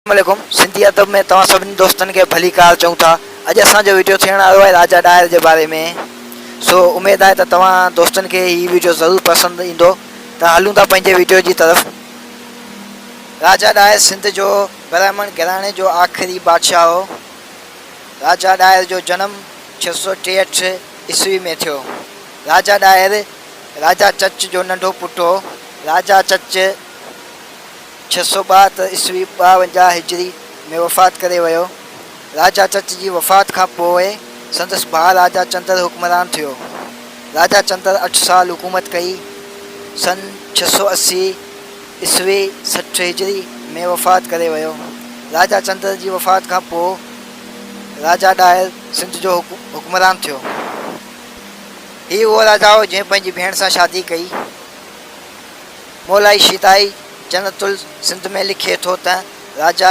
السلام عليڪم سنڌي ادب ۾ توهان سڀني دوستن کي ڀليڪار چئون ٿا اڄ اسان جو وڊيو ٿيڻ وارو آهي راجا ڏاهر جي باري ۾ سو اميد آهي ته توهان دوستن کي هي وڊيو ضرور پسند ايندو ته هلون ٿا پنهنجي وڊيو جي طرف. راجا ڏاهر سنڌ جو برهمڻ گهراڻي جو آخري بادشاهه هو. راجا ڏاهر جو جنم 663 عيسوي ۾ ٿيو. راجا ڏاهر راجا چچ جو ننڍو پٽ هو. راجا چچ. 672 عيسوي، 52 هجري، ۾ وفات ڪري ويو. راجا چچ جي وفات کان پوء سندس ڀاء راجا چندر حڪمران ٿيو. راجا چندر اٺ سال حڪومت ڪئي. سن 680 عيسوي، 60 هجري، ۾ وفات ڪري ويو. راجا چندر جي وفات کان پوء راجا ڏاهر سنڌ جو حڪمران ٿيو. هي اهو راجا هو جنهن پنهنجي ڀيڻ سان شادي ڪئي. مولائي شيدائي جنت السنڌ ۾ لکي ٿو ته راجا.